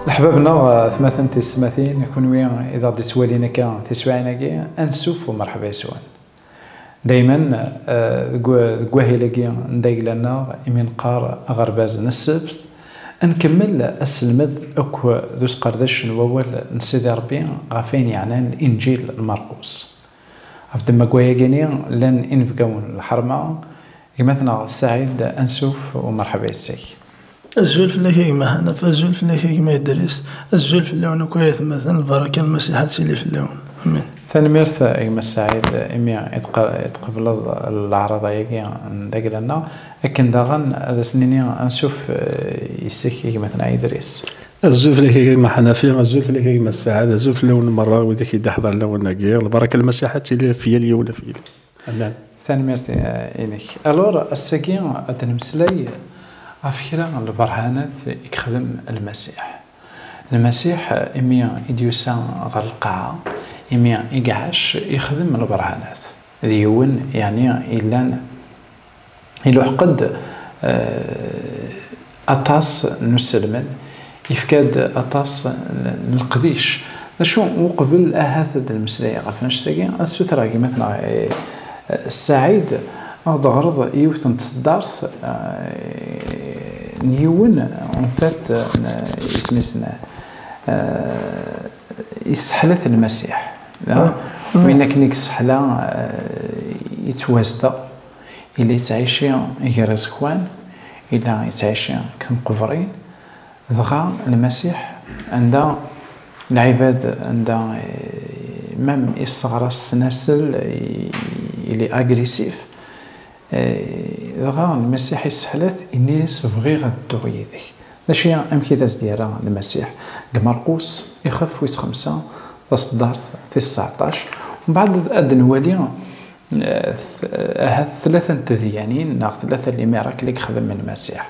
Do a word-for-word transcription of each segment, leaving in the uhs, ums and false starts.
Leḥbab-nneɣ, atmaten tisetmatin, kunwi i d aɣ-d-ittwalin akka tiswiɛin-agi, ansuf u merḥba yes-wen. Daymen, eh, deg wa-, deg wahil-agi n dagla-nneɣ, imi neqqar aɣerbaz n ssebt, ad nkemmel aselmed akk d usqerdec n wawal n Sidi Ṛebbi ɣef wayen yeɛnan Linǧil n Marqus. Ɣef ddemma n wayagi-ni, llan inebgawen n lḥerma, gma-tneɣ Saɛid, ansuf u merḥba yes-k. Azul fell-ak a gma Ḥanaf, azul fell-ak a gma Idris, azul fell-awen akk ay atmaten, lbaraka n Lmasiḥ ad tili fell-awen. Amin. Tanemmirt a gma Saɛid imi i tq-, i tqebleḍ leɛraḍa-agi n dagla-nneɣ, akken daɣen ad as-nini ansuf, eh, yes-k a gma-tneɣ Idris. Azul fell-ak a gma Ḥanafi, azul fell-ak a gma Saɛid, azul fell-awen merra widak i d-iḥḍren lawan-agi, lbaraka n Lmasiḥ ad tili f yal yiwen f yal. Amen. Tanemmirt, eh, inek. Alors, ass-agi ad d-nemmeslay ɣef kra n lberhanat i yexdem Lmasiḥ. Lmasiḥ, imi i d-yusa ɣer lqaɛa, imi i iɛac, yexdem lberhanat. D yiwen, yeɛni, yellan iluḥeq-d, eh, aṭas n uselmed, yefka-d aṭas n, n leqdic. D acu, uqbel ahat ad d-nemmeslay ɣef annect-agi, ad sutreɣ gma-tneɣ, eh, Saɛid, ad ɣreḍ yiwet n tseddart, eh, n yiwen, en fait, n, isem-is n, eh, yesseḥla-t Lmasiḥ. Ah. Win akken i yesseḥla, eh, yettwazdeɣ. Yella yettɛici gar iẓekwan, yella yettɛici deg temqebrin, dɣa Lmasiḥ anda lɛibad, anda, eh, même yesseɣra s ssnasel, eh, il est agressif, eh, dɣa Lmasiḥ yesseḥla-t, yenna-yas: "Bɣiɣ ad dduɣ yid-k." D acu, amek i d as-d-yerra Lmasiḥ? Deg Marqus, ixef wis xemsa, taṣeddart tis tseɛṭac. Mbeɛd ad nwali, eh, th-, ahat tlata n tedyanin neɣ tlata n limirak i yexdem Lmasiḥ.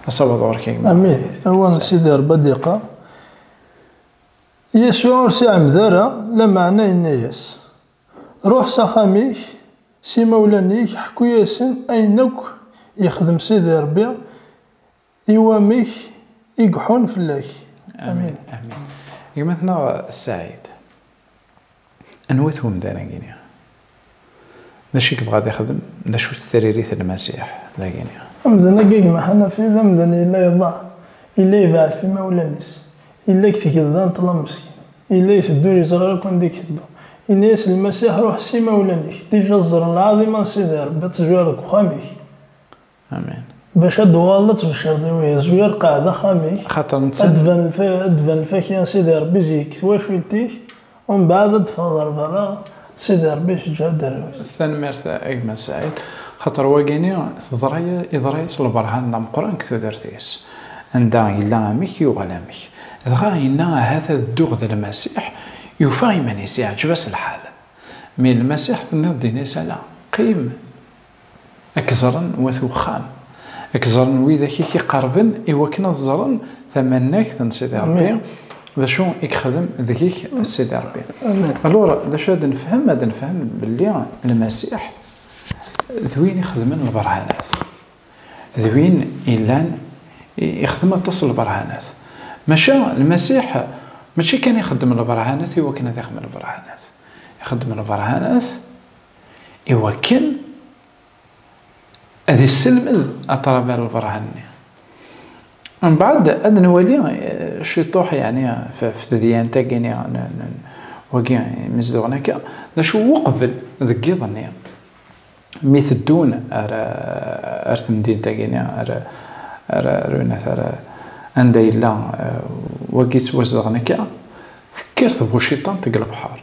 Asawaḍ ɣur-k a gma. Amin. Awal n Sidi Ṛebbi ad d-iqqar, Yasuɛ ur s-iɛemmed ara, lameɛna yenna-yas: "Ruḥ s axxam-ik, s imawlan-ik, ḥku-yasen ayen akk yexdem Sidi Ṛebbi i wamek i iḥun fell-ak." Amin. Amin. Amin. Gma-tneɣ Saɛid, anwa-t wemdan-agi-ni? D acu i yebɣa ad ixdem? D acu-tt tririt n Lmasiḥ dagi-ni? Amdan-agi, a gma Ḥanafi, d amdan yella yeḍɛef, yella yebɛed f imawlan-is, yella deg tgelda n ṭṭlam meskin, yella iteddu ur yeẓri ara akk anda i iteddu. Yenna-yas Lmasiḥ: "Ruḥ s imawlan-ik, dija ẓẓren lɛaḍima n Sidi Ṛebbi, ad tezwireḍ deg uxxam-ik." Amin. Bac ad d-tuɣaleḍ ad tbecreḍ i wiyaḍ, zwir, qɛed axxam-ik, xaṭer netta ad d-tban lfa-, ad d-tban lfakya n Sidi Ṛebbi zik twacult-ik, umbeɛd ad d-teffɣeḍ ɣer berra, Sidi Ṛebbi iceǧǧeɛ-d arraw-is. Tanemmirt a gma Saɛid, xaṭer wagini teḍra-, yeḍra-yas lberhan d ameqqran deg tudert-is, anda yella amek yuɣal amek. Dɣa yenna: "Ahat ad dduɣ d Lmasiḥ", yufa iman-is iɛǧeb-as lḥal. Mi Lmasiḥ tenniḍ-d, yenna-yas: "Ala, qqim, ad k-ẓren wat uxxam, ad k-ẓren widak i k-iqerben, i wakken ad ẓren tamannagt n Sidi Ṛebbi, amin, d acu i yexdem deg-k Sidi Ṛebbi." Amin. Alors, d acu ad nefhem? Ad nefhem belli Lmasiḥ d win ixedmen lberhanat, d win illan i-, ixdem aṭas n lberhanat. Maca Lmasiḥ mačči kan ixeddem lberhanat i wakken ad ixdem lberhanat, ixeddem lberhanat i wakken ad isselmed à travers lberhan-nni. Mbeɛd ad nwali, eh, ciṭuḥ, yeɛni, f-, f tedyant-agi-nni n, n, n wagi imezduɣen akka, d acu uqbel deg yiḍ-nni, mi teddun ar, ar temdint-agi-nni, ar, ar, ar, ar, ar anda yella, eh, wagi yettwazedɣen akka, tekker tbuciṭant deg lebḥer.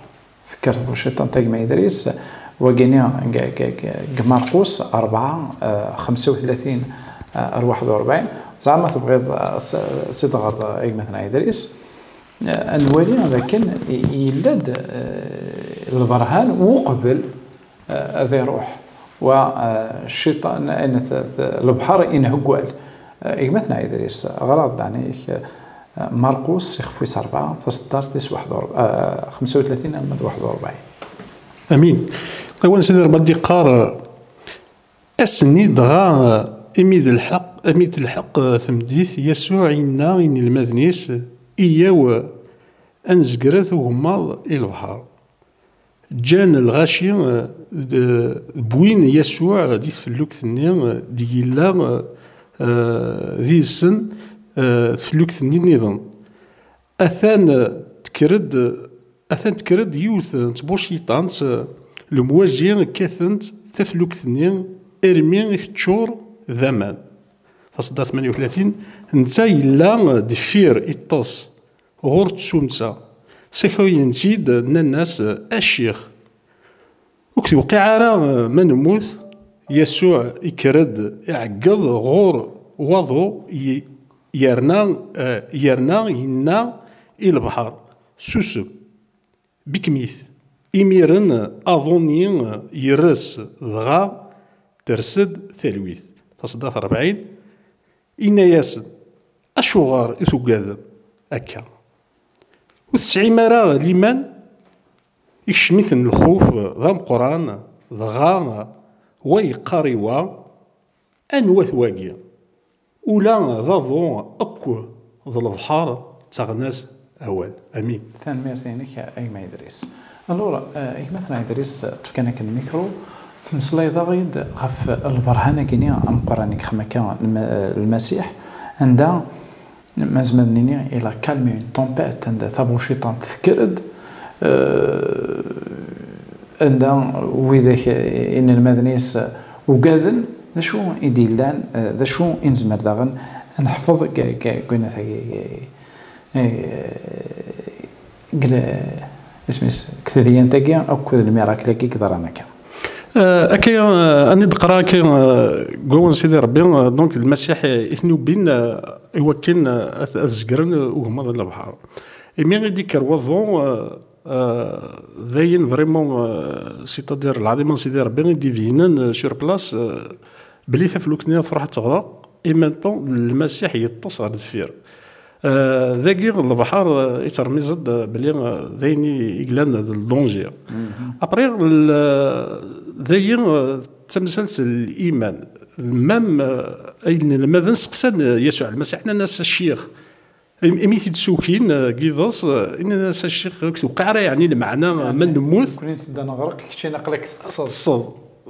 Tekker tbuciṭant a gma Idris, wagini g-, g-, g-, g Marqus rebɛa, eh, xemsa u tlatin, eh, ar waḥed u rebɛin. Zeɛma tebɣiḍ, eh, s-, s-, ad ɣer, eh, gma-tneɣ Idris, eh, ad nwali d akken i-, yella-d, eh, lberhan uqbel, eh, ad iruḥ. Wa, eh, cciṭan, eh, t-, t-, lebḥer inheggal. Eh, gma-tneɣ Idris, ɣer-aɣ-d leɛnaya-k, eh, Marqus, ixef wis rebɛa, taseddart tis waḥed u rebɛin, eh, xemsa u tlatin arma d waḥed u rebɛin. Amin. Awen Sidi Ṛebbi ad d-iqqar, ass-nni dɣa, imi d lḥeqq, imi telḥeq tmeddit, Yasuɛ inna i inelmaden-is, iyyaw ad nezgret ugemmaḍ i lebḥer. Ǧǧan lɣaci, d-, wwin Yasuɛ di tfellukt-nni, deg yella, eh, did-sen, eh, tfellukt-nni nniḍen. Atan tekker-d, atan tekker-d yiwet n tbuciṭant, lemwaji kkatent taflukt-nni armi i teččur d aman. Taṣeddart tmanya u tlatin, netta yella deffir iṭṭes ɣur tsumta. Sakayen-tt-id, nnan-as: "A ccix, ur k-tewqiɛ ara ma nemmut?" Yasuɛ ikker-d, iɛeggeḍ ɣur waḍu, i-, yerna, eh, yerna yenna i lebḥer: "Susem, bikmit." Imiren aḍu-nni yers, dɣa ters-d talwit. Taṣeddart rebɛin, inna-yasen: "Acuɣer i tugadem akka? Ur tesɛim ara liman?" Ikcem-iten lxuf d ameqqran, dɣa wa yeqqar i wa: "Anwa-t wagi? Ula d aḍu akk d lebḥer ttaɣen-as awal." Amin. Tanemmirt-inek, a gma Idris. Alors, euh, a gma Idris, tefkan-ak lmikru, tmeslayeḍ-aɣ-id ɣef lberhan-agi-nni ameqqran i yexdem akka Lma-, Lmasiḥ, anda ma nezmer ad nini, il a calmé une tempête, anda tabuciṭant tekker-d, euh, anda widak inelmaden-is ugaden. D acu i d-yellan, euh, d acu i nezmer daɣen ad neḥfeḍ g-, g-, g-, g-, g-, isem-is, deg tedyant-agi akked lmirakel-agi i yeḍran akka? Euh, akka, euh, ani d-qqreɣ akka, euh, deg wawal n Sidi Rebbi, euh, donc, Lmasiḥ i ten-ubbin, euh, i wakken, euh, ad, ad zegren ugemmaḍ n lebḥer. Imi i d-ikker waḍu, euh, euh, d ayen vraiment, euh, c'est-à-dire lɛaḍima n Sidi Rebbi i d-ibeynen, euh, sur place, euh, belli taflukt-nni ad truḥ ad teɣreq, et en même temps Lmasiḥ yeṭṭes ɣer deffir. Euh, dagi lebḥer, euh, yettṛemmiz-d, euh, belli, euh, d ayen i, i yellan d le danger. Après, le, dagi, euh, d tamsalt n liman. Même, euh, ayen inelmaden seqsan, euh, Yasuɛ Lmasiḥ, nnan-as: "A ccix." Im-, imi t-id-sukin, euh, deg yiḍes, euh, nnan-as: "A ccix, ur k-tewqiɛ ara, yeɛni, lmeɛna, euh, ma nemmut?" Nekni nsedda neɣreq, keččini aql-ak teṭṭseḍ. Teṭṭseḍ.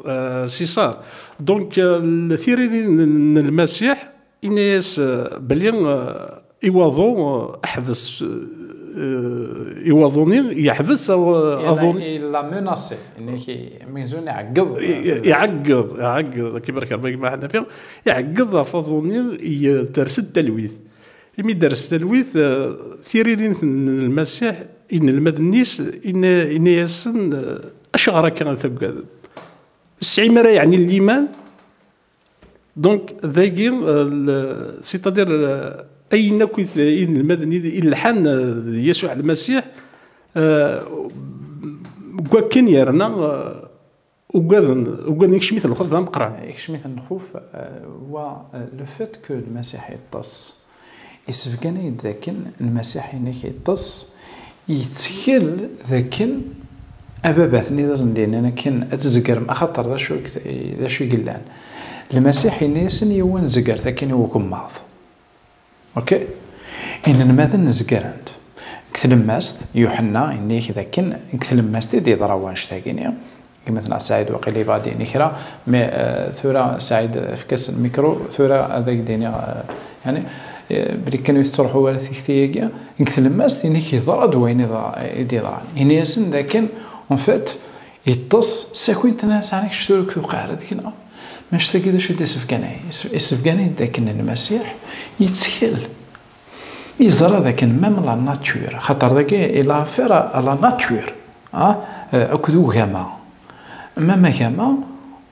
Euh, c'est ça. Donc, euh, le, tiririt n, n Lmasiḥ, inna-yas, euh, belli, euh, i waḍu, euh, ḥbes, euh, i waḍu-nni, yeḥbes aw-, aḍu-nni. Il l'a menacé. Inek, amzun iɛeggeḍ. I-, i-, iɛeggeḍ, iɛeggeḍ, ad k-ibarek Rebbi a gma Ḥnafi, iɛeggeḍ ɣef waḍu-nni, i, ters-d talwit. Imi d-ters talwit, euh, tiririt n Lmasiḥ, inelmaden-is, inna-, inna-yasen, euh, "Acuɣer akka i tugadem? Ur tesɛim ara, yeɛni, liman?" Donc, dagi, euh, le, c'est-à-dire, euh, ayen akk i t-, inelmaden i, i lḥan, euh, d Yasuɛ Lmasiḥ, euh, deg wakken yerna, euh, ugaden, ugaden ikcem-iten lxuf d ameqqran. Ikcem-iten lxuf, euh, wa, euh, le fait que Lmasiḥ yeṭṭes, yessebgan-iyi-d dakken Lmasiḥ-inek yeṭṭes, yettkel dakken ababat-nni d asen-d-yennan akken ad tzegrem, axaṭer d acu i, d acu i yellan. Lmasiḥ yenna-yasen: "Yiwen zegret akken i ugemmaḍ." Ok? Inelmaden zegren-t. Deg tlemmast, Yuḥenna yenna-yak dakken deg tlemmast i d-yeḍra wannect-agi-nni. Gma-tneɣ Saɛid waqila yebɣa ad d-yini kra, mais, euh, tura Saɛid, efk-as lmikru, tura ad ak-d-iniɣ, euh, yani, euh, belli kan ur tettruḥu ara tikti-agi, deg tlemmast, inek yeḍra-d wayen iḍ-, i d-yeḍran. Ini-asen dakken, en fait, yeṭṭes, ssakin-t, nnan-as: "Ɛni kečč tura ur k-tewqiɛ ara deg-neɣ?" Mac tagi d acu i d-isebganay? Is-, isebganay-d dakken Lmasiḥ yettkel. Yeẓra dakken même la nature, xaṭer dagi il a affaire à la nature, ah, euh, akked ugama. Même agama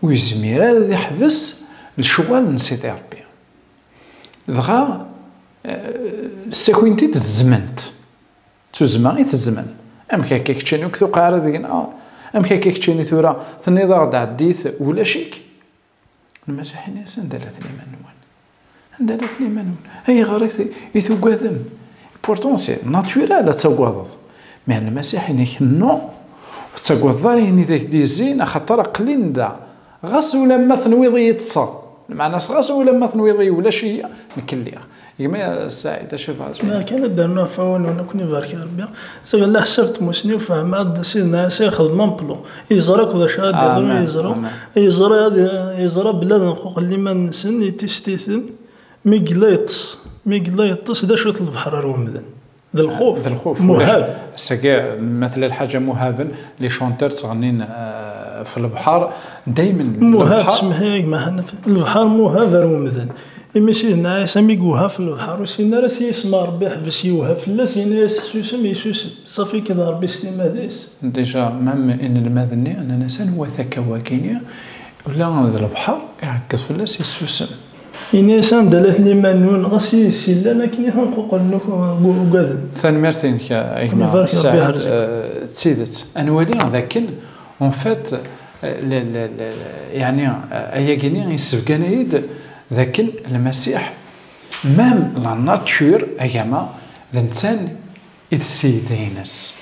ur yezmir ara ad iḥbes lecɣal n Sidi Ṛebbi. Dɣa, euh, ssakin-t-id, zzmen-t. D tuzzma i t-zzmen. Amek akka keččini ur k-tewqiɛ ara deg-neɣ? Amek akka keččini tura tenniḍ-aɣ-d ɛeddi-t, ulac-ik? Lmasiḥ ini-as: "Anda llat liman-nwen? Anda llat liman-nwen? Ayɣer i t-, i tugadem?" Pourtant, c'est naturel ad tagadeḍ. Mais Lmasiḥ ini-ak: "Non, ur Tettagadeḍ ara ayen i d ak-d-yezzin, axaṭer aql-in da. Ɣas ulamma tenwiḍ-iyi ṭṭseɣ, lmeɛna-s ɣas ulamma tenwiḍ-iyi ulac-iyi, nekk lliɣ. Gma Saɛid, acu i tebɣiḍ ad tiniḍ? Ma kan ad d-rnuɣ ɣef wawal-nwen, ad ken-ibarek Rebbi. Seg la ḥsab n tmussni, ufehmeɣ-d Sidna Ɛisa ixdem un plan. Yeẓra akk d acu ara d-yeḍru, amen, yeẓra. Amen. Yeẓra ad, yeẓra belli ad nquqel liman-nsen, itistiten. Mi yella yeṭṭes, mi yella yeṭṭes, d acu-t lebḥer ar wemdan? D lxuf. D lxuf. Muhab. Sagi, ma tella lḥaǧa muhaben, les chanteurs ttɣennin, euh, f lebḥer, daymen muhab, lebḥer. Semmeḥ-iyi a gma Ḥanef, lebḥer muhab ar wemdan. Imi Sidna Ɛisa mi yuha f lebḥer, ur ssinen ara s yisem n Ṛebbi, ḥbes yewha fell-as, yenna-yas susem, yessusem. Ṣafi kan Ṛebbi s timmad-is. Déjà, même inelmaden-nni, nnan-as anwa-t akka wagini, ula d lebḥer iɛeggeḍ fell-as, yessusem. Ini-as anda la tliman-nwen, ɣas yis illan akken i ten-quqlen akk ugaden. Tanemmirt-inek a gma Saɛid, eh, d tidet. Ad nwali d akken, en fait, eh, le, le, le, le, yeɛni, eh, ayagi-nni yessebgan-iyi-d d akken Lmasiḥ, même la nature, agama, d netta i d sseyda-ines.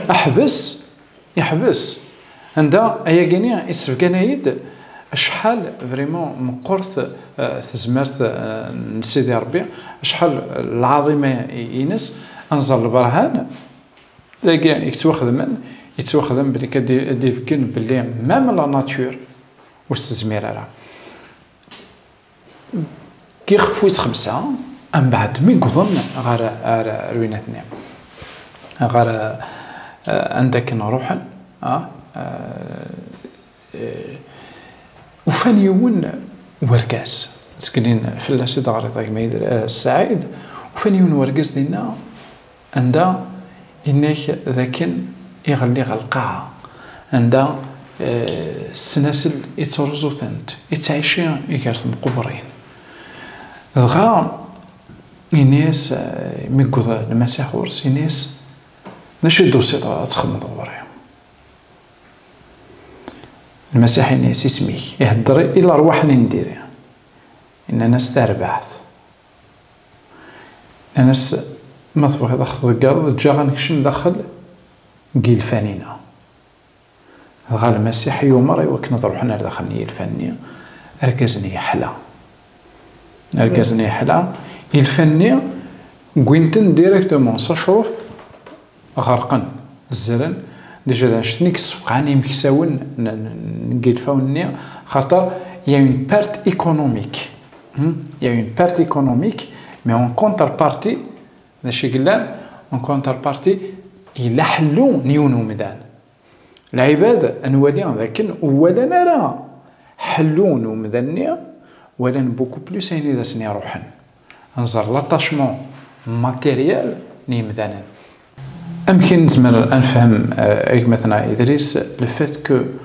Aḥbes, yeḥbes. Anda ayagi-nni issebgan-iyi-d acḥal vraiment meqqret, eh, tezmert, eh, n Sidi Ṛebbi, acḥal lɛaḍima-ines, ad nẓer lebrhan dagi i yettwaxedmen, yettwaxdem belli kan ad d-, ad d-ibeggen belli même la nature ur s-tezmir ara. Ixef wis xemsa, mbeɛd mi yewḍen ɣer, ɣer, ɣer winat-nni, ɣer, eh, anda akken ruḥen, ah, eh, eh, ufan yiwen wergaz, tteklen fell-as i d-ɣriḍ a gma Idr-, eh, Saɛid, ufan yiwen wergaz dinna, anda inna-k d akken iɣelli ɣer lqaɛa, anda, eh, ssnasel ittruẓu-tent, ittɛici iger temqubrin. Dɣa ini-as, eh, mi yewweḍ Lmasiḥ ɣur-s, ini-as, "D acu i d-tusiḍ ad txedmeḍ ɣur-i?" Lmasiḥ ini-as, "Isem-ik?" Ihedder i lerwaḥ-nni n diri. Innan-as, "Tarbaɛt." Nnan-as, "Ma tebɣiḍ ad ɣ-tḍeggreḍ, eǧǧ-aɣ ad nekcem daxel n yilfan-inna." Dɣa Lmasiḥ yumeṛ i wakken ad ruḥen ar daxel n yilfan-nni. Argaz-nni yeḥla. Argaz-nni yeḥla. Ilfan-nni wwin-ten directement s acṛuf, ɣerqen, zzren. Déjà d annect-nni i yessefqɛen imeksawen n, n, n yilfawen-nni, xaṭer il y a une perte économique. Hmm? Il y a une perte économique, mais en contrepartie, d acu i yellan? En contrepartie, yella ḥellu n yiwen umdan. Lɛibad, ad nwali d akken ur walan ara ḥellu n umdan-nni, walan beaucoup plus ayen i d asen-iruḥen. Ad nẓer l'attachement matériel n yimdanen. Amek i nezmer ad nefhem, eh, a gma-tneɣ Idris, le fait que,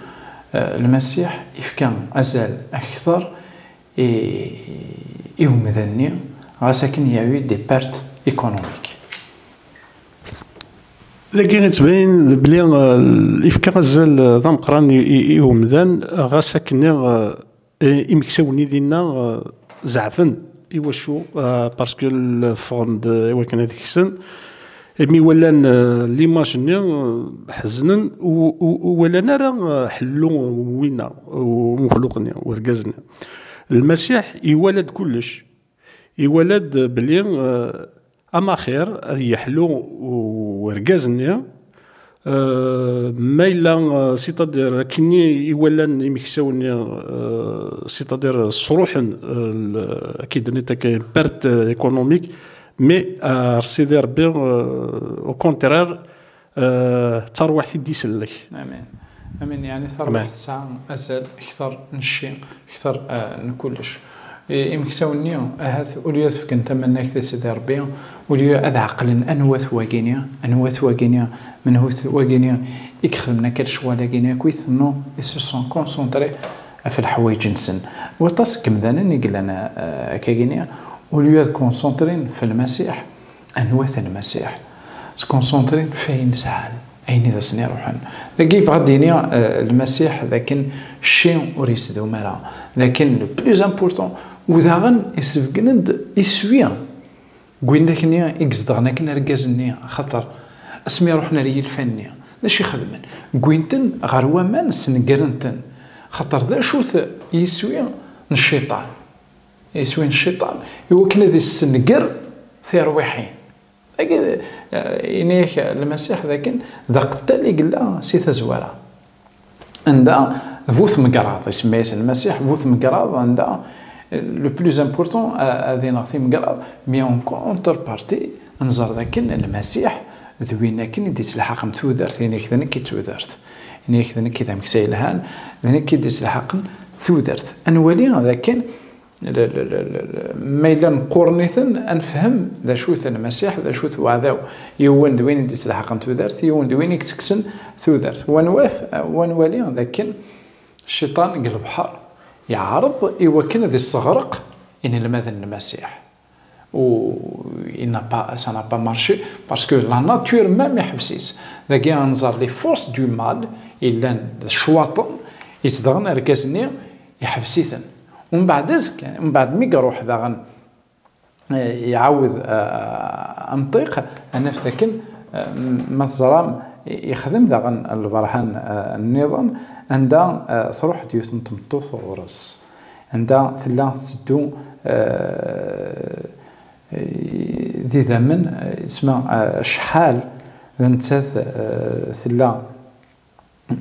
eh, Lmasiḥ ifka azal akter i, i umdan-nni, ɣas akken il y a eu des pertes économiques? Dagi yettban belli, eh, ifka azal, eh, d ameqqran i, i, i umdan, ɣas akken, eh, i-, imeksawen-nni dinna, eh, zeɛfen. Iwacu? Eh, parce que ffɣen-d, eh, i wakken ad ksen. Imi walan, eh, l'image-nni, eh, ḥeznen, u, u, u walan ara, eh, ḥellu n winna, umexluq-nni, urgaz-nni. Lmasiḥ iwala-d kullec. Iwala-d belli, eh, amaxir ad yeḥlu u-, urgaz-nni, eh, ma yella, eh, c'est-à-dire, akken i walan imeksawen-nni, eh, c'est-à-dire, sruḥen, eh, l-, akken i d-tenniḍ akka, perte, eh, économique, mais, eh, ar Sidi Rebbi, eh, au contraire, eh, d tarwiḥt i d-isellek. Amin. Amin, yeɛni tarwiḥt tesɛa azal kter n cci, kter, eh, n kullec. I-, imeksawen-nni, ahat, au lieu ad fken tamannagt i Sidi Rebbi, au lieu ad ɛeqlen anwa-t wagini, anwa-t wagini, menhu-t wagini i ixedmen akka lecɣal-agini akkit, non, ils se sont concentrés ɣef leḥwayeǧ-nsen. Waṭas n yemdanen i yellan, eh, akkagini, au lieu ad concentrén f Lmasiḥ, anwa-t Lmasiḥ? Skonsentrén f ayen sɛan, ayen i d asen-iruḥen. Dagi yebɣa ad d-yini, eh, Lmasiḥ d akken cci ur yesdum ara. D akken le plus important, u daɣen isebgen-d iswi n winna-nni i izedɣen akken argaz-nni, axaṭer asmi ruḥen ar yilfan-nni, D acu i xedmen? Wwin-ten ɣer waman, snegren-ten. Xaṭer d acu-t yiswi n cciṭan? Yiswi n cciṭan, i wakken ad issenger tirwiḥin. Dagi, eh, ini-ak Lmasiḥ d akken d aqettal i yella si tazwara. Anda bu tmegraḍ, isemma-yas Lmasiḥ bu tmegraḍ, anda, eh, le plus important, eh, ad ineɣ timegraḍ, mais en contrepartie, nẓer d akken Lmasiḥ d win akken i d-ittelḥaqen tudert, ini-ak d nekk i d tudert, ini-ak d nekk i d ameksa yelhan, d nekk i d-ittelḥaqen tudert. Ad nwali d akken l-, l-, l-, l-, l-, ma yella nqurren-iten, ad nefhem d acu-t Lmasiḥ, d acu-t weɛdaw. Yiwen d win i d-ittelḥaqen tudert, yiwen d win i yettekksen tudert. Wa nwaf-, wa nwali d akken cciṭan deg lebḥer yeɛreḍ i wakken ad isseɣreq inelmaden n Lmasiḥ. U il n'a pas, ça n'a pas marché, parce que la nature même iḥbes-itt. Dagi ad nẓer les forces du mal, illan d ccwaṭen, izedɣen argaz-nni, iḥbes-iten. Umbeɛd azekka, umbeɛd mi iruḥ daɣen, eh, iɛawed, eh, amṭiq, ad naf dakken, eh, ma teẓram, ixdem daɣen lberhan, eh, nniḍen, anda, eh, truḥ-d yiwet n tmeṭṭut ɣur-s, anda tella tetteddu, eh, d idammen, eh, isma, eh, cḥal d nettat, eh, tella,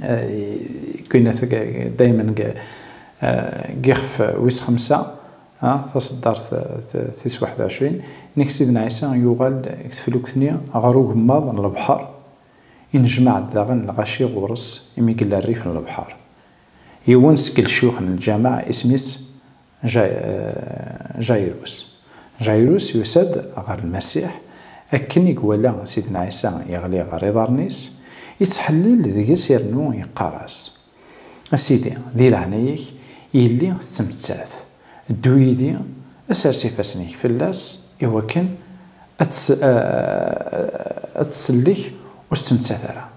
eh, daymen deg, eh, deg ixef wis xemsa, ah, taṣeddart, eh, t-, tis waḥed u ɛecrin, nek Sidna Ɛisa yuɣal deg teflukt-nni ɣer ugemmaḍ n lebḥer, inejmaɛ-d daɣen lɣaci ɣur-s imi yella rrif n lebḥer. Yiwen seg lecyux n lǧameɛ isem-is Ja-, eh, Jairus. Jairus yusa-d ɣer Lmasiḥ akken i iwala Sidna Ɛisa yeɣli ɣer iḍarren-is, ittḥellil deg-s irnu yeqqar-as: "A Sidi, di leɛnaya-k, yelli tettmettat, ddu yid-i, sers ifassen-ik fell-as, iwakken ad ts-, eh, ad tsellek ur tettmettat ara."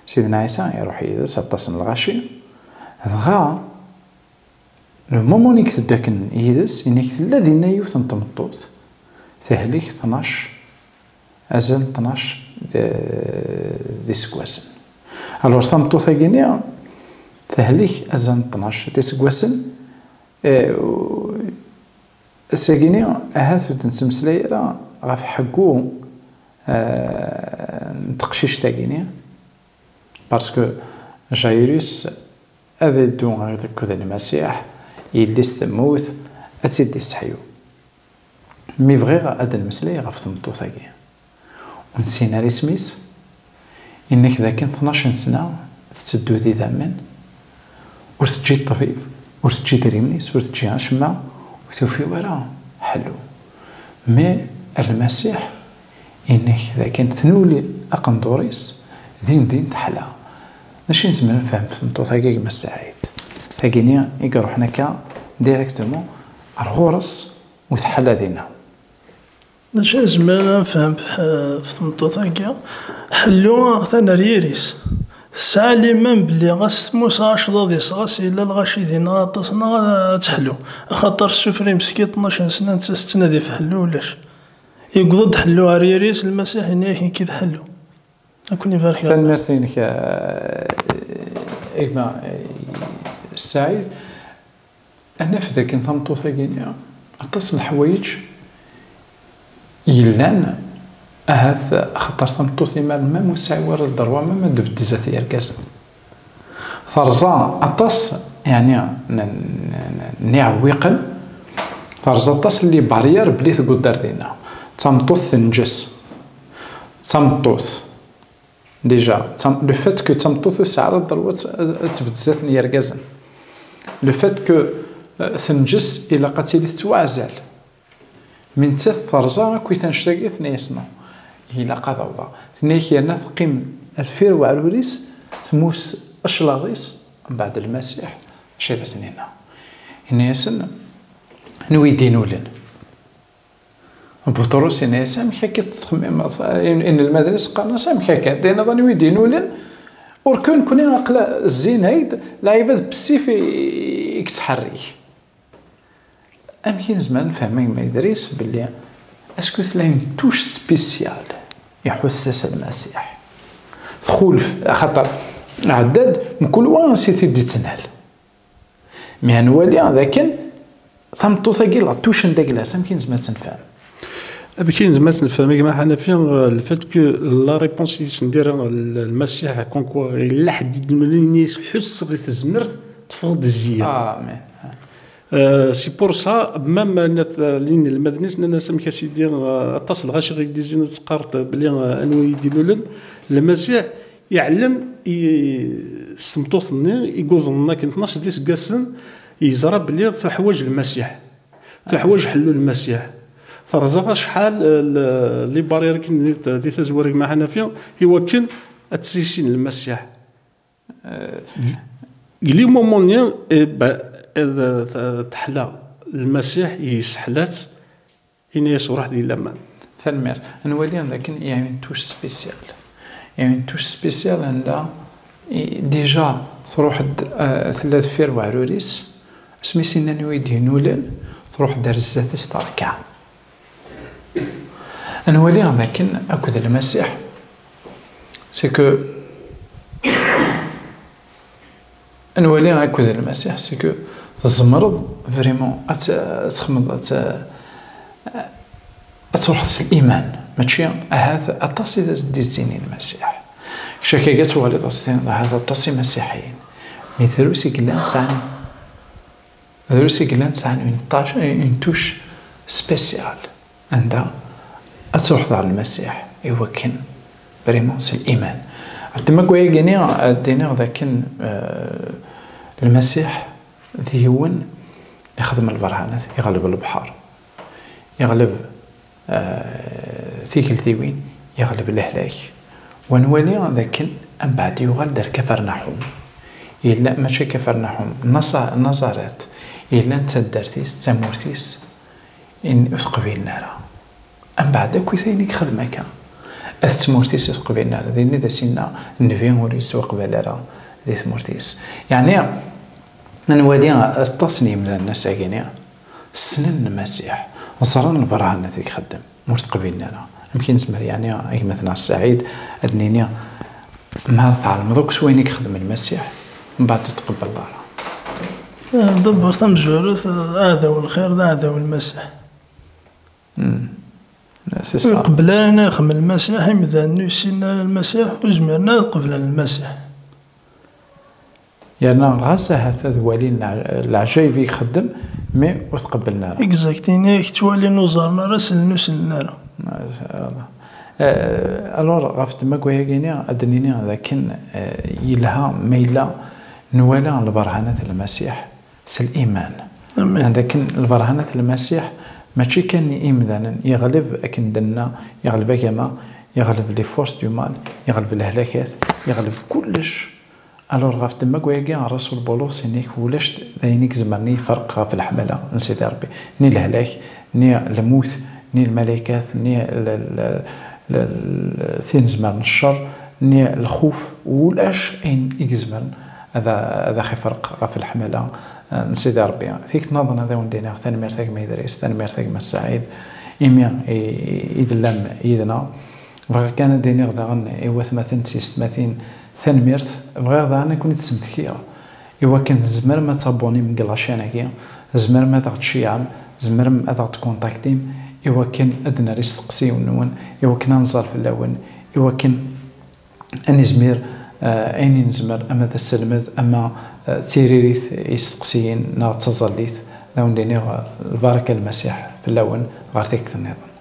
Sidna Ɛisa iruḥ yid-s aṭas n lɣaci, dɣa le moment i iteddu akken yid-s, inek tella dinna yiwet n tmeṭṭut tehlik tnac, azal n tnac d, d iseggasen. Alors tameṭṭut-agi-nni tehlik azal n tnac d iseggasen, eh, u-, ass-agi-nni ahat ur d-nettmeslay ara ɣef ḥeggu, eh, n teqcict-agi-nni, parce que Jairus ad iddu akked Lmasiḥ, yelli-s temmut, ad tt-id-isseḥyu. Mi bɣiɣ ad d-nemmeslay ɣef tmeṭṭut-agi. Ur nessin ara isem-is, inna-k dakken tnac n sna tetteddu d idammen, ur teǧǧi ṭṭbib, ur teǧǧi idrimen-is, ur teǧǧi acemma, ur tufi wara ḥellu. Mais Lmasiḥ, inna-k dakken tnuli aqendur-is, din din teḥla. D acu i nezmer ad nefhem f tmeṭṭut-agi, gma Saɛid? Tagini i iruḥen akka directement ar ɣur-s u teḥla dinna. D acu i nezmer ad nefhem f, f tmeṭṭut-agi? Ḥellu atan ar yiri-s. Tesɛa liman belli ɣas tmusa acḍaḍ-is, ɣas yella lɣaci dinna aṭas, neɣ ad teḥlu. Axaṭer ssufri meskin tnac n sna netta tettnadi f ḥellu ulac. Yewweḍ-d ḥellu ar yiri-s, Lmasiḥ yenna-yak nekki d ḥellu. Ad ken-ibarek Rebbi. Tanemmirt-inek, eh, a gma, eh, Saɛid. Ad naf dakken tameṭṭut-agi-nni aṭas n leḥwayeǧ yellan, ahat axaṭer tameṭṭut imal même ur tesɛi wara ddṛwa même ad tbeddez at yergazen. Terẓa aṭas, yeɛni, n, n, n, n iɛewwiqen, terẓa aṭas n les barrières belli tgudd ar dinna. D tameṭṭut tenǧes. D tameṭṭut. Déjà, d tam-, le fait que d tameṭṭut ur tesɛi ara ddṛwa ad, ad tbeddez at n yergazen. Le fait que, euh, tenǧes, ilaq ad tili tettwaɛzel. Mi nettat terẓa akk i tannect-agi, tenna-yas non. Ilaq ad awḍeɣ. Tenna-yak yerna teqqim deffir weɛrur-is, tmus aclaḍ-is, mbeɛd Lmasiḥ, acu i as-nenna? Yenna-yasen, anwa i d-inulen? Buṭrus yenna-yas, amek akka tettxemmimeḍ? In-, inelmaden-is qqaren-as, amek akka? Tenniḍ anwa i d-inulen? Ur kun-, nekkni aqla zzin-ayd, lɛibad bessif i, i yettḥerrik. Amek i nezmer ad nefhem a gma Idris belli est-ce que tella une touche spéciale iḥuss-as Lmasiḥ? Txulef, axaṭer ɛedda-d mkul wa ansi t-id-ittenhel. Mi ad nwali dakken tameṭṭut-agi la touche n daglas, amek i nezmer ad tt-nefhem? Amek i nezmer ad tt-nefhem, a gma Ḥanafi, le fait que la réponse i s-ndira Lmasiḥ, comme quoi yella ḥedd i d-imlin, ḥusseɣ i tezmert, teffeɣ-d zziyya. Amen. Euh, c'est pour ça, même nnan-as yinelmaden-is, nnan-as, amek a Sidi, euh, aṭas n lɣaci i k-d-izzin ad teqqareḍ belli, euh, anwa i d-ilulen, Lmasiḥ iɛellem i, s tmeṭṭut-nni i yuḍnen akken tnac d iseggasen, yeẓra belli tuḥwaǧ Lmasiḥ, tuḥwaǧ ḥellu Lmasiḥ. Terẓa acḥal, euh, le, les barrières akken di, di tazwara gma Ḥanafi, i wakken ad tt-issin Lmasiḥ. Deg les moments-nni, eh, ba-, eh, teḥla Lmasiḥ, yesseḥla-tt, ini-as ruḥ di laman. Tanemmirt. Ad nwali dakken il y a une touche spéciale. Il y a une touche spéciale anda i, déjà truḥ-d, eh, tella deffir weɛrur-is, asmi s-innan wi d-inulen, truḥ-d ar zdat-s terkeɛ. Ad nwali dakken akked Lmasiḥ, c'est que, ad nwali akked Lmasiḥ, c'est que tzemreḍ vraiment ad t-, ad txedmeḍ, ad t-, ad truḥeḍ s liman, mačči ahat aṭas i d as-d-izzin i Lmasiḥ. Kečč akka ad tuɣaliḍ ad tiniḍ ahat aṭas imasiḥiyen, mais drus i yellan sɛan Drus i yellan sɛan une tâche, une touche spéciale. Anda ad truḥeḍ ɣer Lmasiḥ i wakken vraiment s liman. Ɣef ddemma n wayagi-ni, ad d-iniɣ d akken, eh, Lmasiḥ d yiwen ixdem lberhanat, iɣleb lebḥer, iɣleb eh, tigeldiwin, yeɣleb lehlak. Wa nwali d akken ambeɛd yuɣal-d ar Kafarnaḥum. Yella, mačči Kafarnaḥum, Nasa-, Nazaret. Yella d taddart-is, d tamurt-is, in-, ur t-qbilen ara. Ambeɛd akk ayen i yexdem akka, at tmurt-is ur t-qbilen ara. Din i d as-yenna nnbi ur yettwaqbal ara di tmurt-is. Yeɛni, ad nwali aṭas n yemdanen ass-agi-ni, ssnen Lmasiḥ, ẓran lberhanat i ixeddem, ma ur t-qbilen ara. Amek i nezmer, yeɛni, a gma-tneɣ Saɛid, ad d-nini, ma tɛelmeḍ akk s wayen i ixeddem Lmasiḥ, mbeɛd ur tqebbleḍ ara? Dabber tamezwarut, aɛdaw n lxir d aɛdaw n Lmasiḥ. Hmm. C'est ça. Ur iqebbel ara ayen ixeddem Lmasiḥ, imdanen ur ssinen ara Lmasiḥ, ur zmiren ara ad qeblen Lmasiḥ. Yerna ɣas ahat ad walin leɛ-, leɛǧayeb i ixeddem, mais ur t-qebblen ara. Exact, ini-ak ttwalin ur ẓerren ara, sellen ur sellen ara. Eh, alors, ɣef ddemma n wayagi-ni, ad d-nini d akken, eh, yelha ma yella nwala lberhanat n Lmasiḥ s liman. Amen. Anda akken lberhanat n Lmasiḥ mačči kan i imdanen, yeɣleb, akken d-nenna, yeɣleb agama, yeɣleb les forces du mal, yeɣleb lehlakat, yeɣleb kullec. Alors, ɣef ddemma n wayagi, Rasul Bulus yenna-k ulac d ayen i izemren i iferq ɣef leḥmala n Sidi Ṛebbi, ni lehlak, ni lmut, ni lmalakat, ni l-, l-, l-, l-, tin zemren ccer, ni lxuf, ulac ayen i izemren ad, ad aɣ-iferq ɣef leḥmala, eh, n Sidi Ṛebbi. Tikkelt nniḍen ad awen-d-iniɣ tanemmirt a gma Idris, tanemmirt a gma Saɛid, imi i, i, i tellam yid-neɣ. Bɣiɣ kan ad d-iniɣ daɣen i watmaten d tisetmatin tanemmirt. Bɣiɣ daɣen ad ken-id-smektiɣ i wakken tzemrem ad tabunim deg la chaîne-agi, tzemrem ad aɣ-tceyɛem, tzemrem ad aɣ-tkuntaktim i wakken ad d-nerr isteqsiyen-nwen, i wakken ad nẓer fell-awen, i wakken ad nizmir, eh, ayen i nezmer, ama d aselmed, ama, eh, d tiririt i isteqsiyen neɣ d taẓallit. Ad awen-d-iniɣ, eh, lbaraka n Lmasiḥ fell-awen ɣer tikkelt nniḍen.